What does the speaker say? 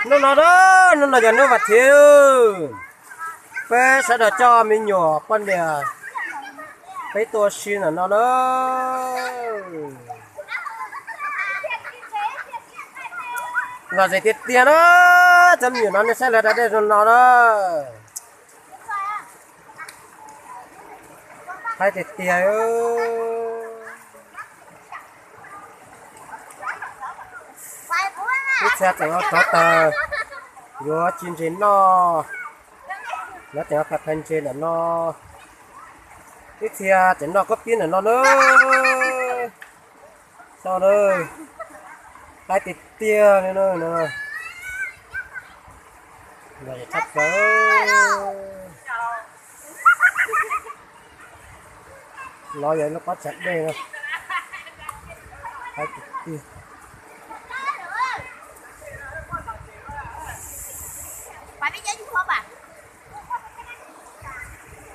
Hnub no na, hnub no yog hnub vas thiv, peb sawv daws coj me nyuam poj niam peb tuaj ua si ntawm no na. Lom zem tiag tiag na, cov me nyuam no nej saib lawv da dej zoo no na. Haib tiag tiag. Ib txhia tseem rov tawm yuav ci ntses noj, lawv tseem phais phais ntses ntawm no. Ib txhia tseem noj khaub pib ntawm no na. Xyov na, haib tiag tiag li na. Lom zem tshaj plaws. Lov yog lub pob tsag dej no, haib tiag tiag.